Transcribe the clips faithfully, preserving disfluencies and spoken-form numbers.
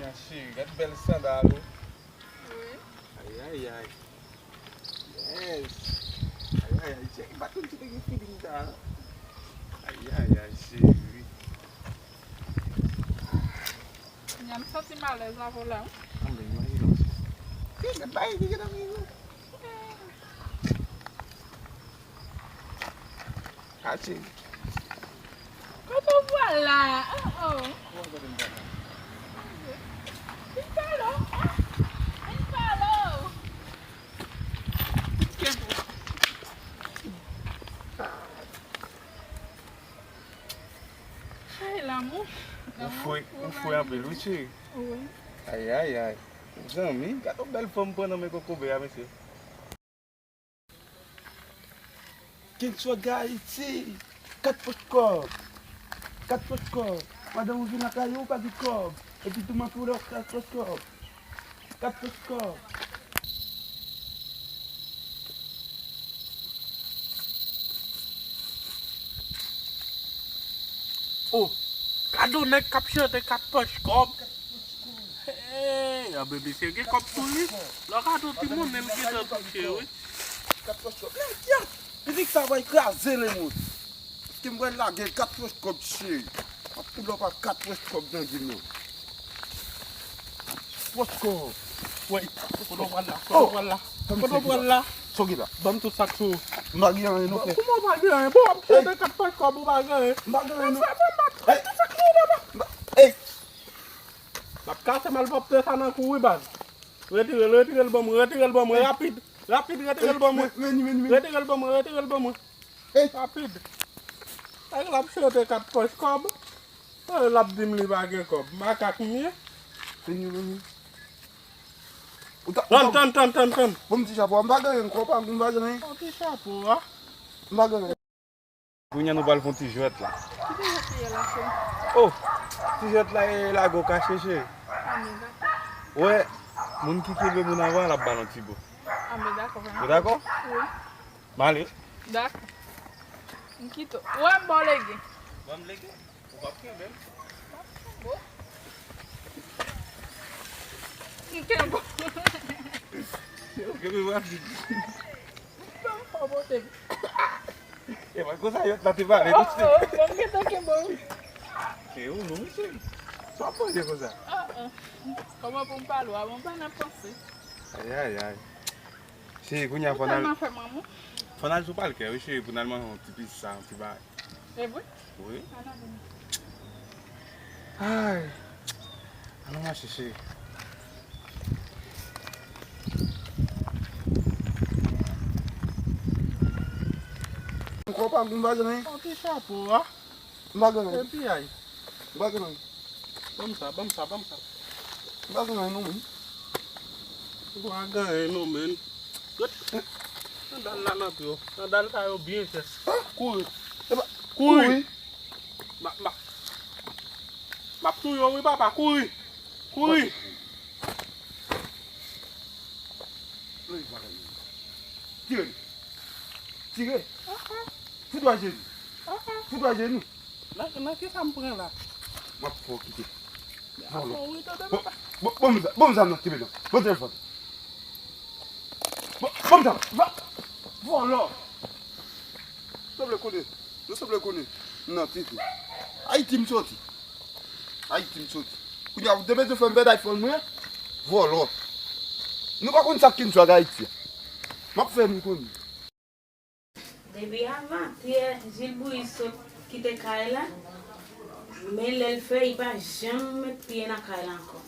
Cheri, gad bèl sandal ou. Wi. Ayayay. Yes. Ayayay, cheri, m pa t konn si w te gen feeling sa. Ayayay, cheri. Kounya m santi m alèz avè w la, wi. Anben, imajine w, cheri. Cheri, gad bagay ki gentan vini. Kache. Kote w pral la? Oh, oh. Vin pale w. Vin pale w. Kenbe w. Ay, lanmou. Ou fre, ou fre anpil, wi, cheri. Wi. Ay, ay, ay. Zanmi, gade yon bèl fanm pran nan men kokobe a, mesye. King Swag Ayiti, kat pòch kòb. Kat pòch kòb. Pandan ou vin lakay ou, ou pa gen kòb. Epi tou manti ou la, kat pòch kòb. Kat pòch kòb. Oh, gade yon nèg k ap chante kat pòch kòb. Hey, a bebe, se gen kòb sou li. Lè w gade yon timoun, li gentan touche, wi. Kat pòch kòb. Lè, kiyès? Pitit sa va kraze lemonn. Paske m pral lage kat pòch kòb, cheri. M ap pull up ak kat pòch kòb nan gim nan. Pòch kòb. Wey, kote w pral la? Kote w pral la? Kote w pral la? Sa w gen la? Ban m tout sa k sou ou. M pa gen anyen non, frè. Kouman w pa gen anyen? Bon, w ap chante kat pòch kòb, ou pa gen anyen. M pa gen anyen non. Frè, ban m tout sa k sou ou, papa. Ey! M ap kase malpwòpte sa nan kou wi baz. Retire l, retire l ban mwen, retire l ban mwen, rapid. Rapid, retire l ban mwen. Vini, vini, vini. Retire l ban mwen, retire l ban mwen. Rapid. Nèg la ap chante kat pòch kòb. L ap di m li pa gen kòb. Makak m ye. Vini, vini. Tann, tann, tann, tann, tann. Bon, m ti chapo a, m pa gen anyen, kòb pa m, m pa gen anyen. Bon, ti chapo a. M pa gen anyen. Kounye a nou pral fè yon ti jwèt la. Ki ti jwèt li ye la, cheri? Oh! Ti jwèt la e lage w kache, cheri. Anben, dakò. Wè, moun ki kenbe moun anvan, l ap ba l yon ti bo. Anben, dakò. Ou dakò? Wi. M ale. Dakò. M kite w. Wè m ba w lege. Ban m lege? Ou p ap kenbe m. M ap kenbe w. M kenbe w. Ou kenbe m rapid. Ban m fò pote m. E pa konsa jwèt la te pale, mesye. Oh, oh, bon, m gentan kenbe w. E ou non, mesye. Sa w ap manje konsa? Ah, ah. Kòman pou m pale w a? Bon, m pa nan panse. Ay, ay, ay. Cheri, kounye a fò n al. Ou tèlman fè m lanmou. Fò n al sou palkè, wi, cheri, pou n al manje yon ti pizza, yon ti bagay. E vre? Wi. Ann ale. Ay. Ann nou mache, cheri. Ankò pa m pa gen anyen. Yon ti chapo a. M pa gen anyen. Epi ay. M pa gen anyen. Ban m sa, ban m sa, ban m sa. M pa gen anyen non, menn. Ou pa gen anyen non, menn. Gade. Sandal la nan pye w. Sandal sa yo byen chè. Ah, kouri. Epa, kouri. Kouri. M a, m a, m ap touye w wi, papa. Kouri. Kouri. Tire li. Tire. Fout ou ajenou. Fout ou ajenou. Nan, nan ki sa m pran la? M ap fè w kite. Vòlò. Bon, bon, bon, bon, zam nan, kenbe nan. Bon telefòn. Bon, bon, zam. Va. Vòlò. Nou sanble konnen. Nou sanble konnen. Nan, tete. Ayiti m soti. Ayiti m soti. Kounye a, ou te bezwen fè m pèd iPhone mwen? Vòlò. Nou pa konn sa k kin swag Ayiti a. M ap fè nou konnen. Depi avantyè, Jil Bouyi sot kite kay la, men lè l fè, li pa janm met pye nan kay la ankò.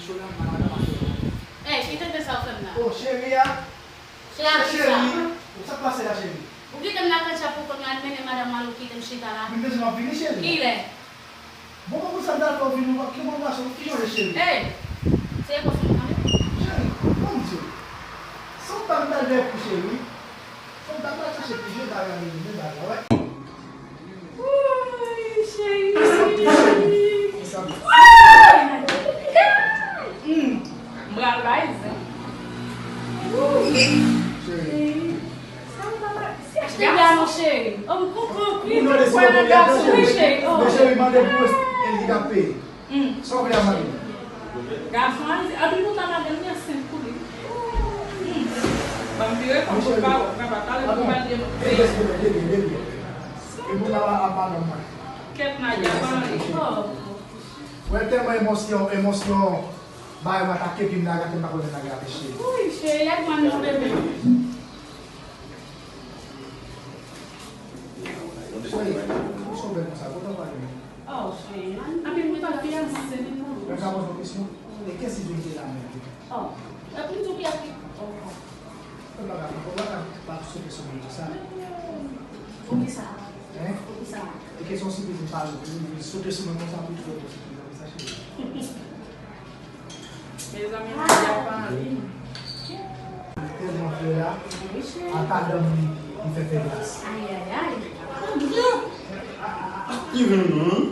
Ey, ki tenten sa w fè m la? Oh, cheri a. Cheri a, ki sa? Cheri, sa k pase la, cheri? Ou kite m nan kantcha pou kont mwen, al mennen madanm mwen, ou kite m chita la. Men bezwen m ap vini, cheri. Kilè? Bon, bon, pou sa m t al fè w vini, ou pa, ki bon gason, ki jan w ye, cheri? Ey, se epòs mwen, tande? Cheri, ban m di w. Sa w pa m t al dèyè pou cheri. Sa w pa m t al chache pou cheri, bagay la, men bagay la, wè. Wouy, cheri. Sa w di, cheri? Sa w di? Wouy! Hmm. M pral bay zen. Wouy! Cheri. Cheri. Sa w pa m t al Cheri a, mon cheri. Oh, m konprann, wi. Ou nòde se yon gason, wi, cheri. Oh. Men cheri, mande pou el ki ka peye. Hmm. Sa w vle a mande? Gason a di, anpil kontan madanm li an senk pou li. Hmm. Ban m vire kòm pou pa wè, papa, talè pou pa di m. E byen, e byen, e byen. E pou papa ap madanm mwen. Kèt Nadia pa anyen. Oh. Wè tèlman emosyon, emosyon, bay mwen atake, pi m nan gate, m pa konnen nan gate, cheri. Wi, cheri, èd mwen non, bebe. Cheri, ou sou bèl konsa, kontan pale non. Oh, cheri, anpil kontan fiyanse li non. Mwen ka poze yon kesyon? E kiyès ki vin te la menm? Oh, e pou m di w kiyès ki, oh, oh. Mwen pa ka, mwen pa ka pa sote sou mwen konsa. Poukisa? Hein? Poukisa? E kesyon sipriz m pa vin sote sou mwen konsa pou fè yon sipriz konsa, cheri. Mezanmi, Nadia pa anyen. Tèlman flè a, wi, cheri. Ata danm li, li fè fè glas. Ayayay. Ki vin non?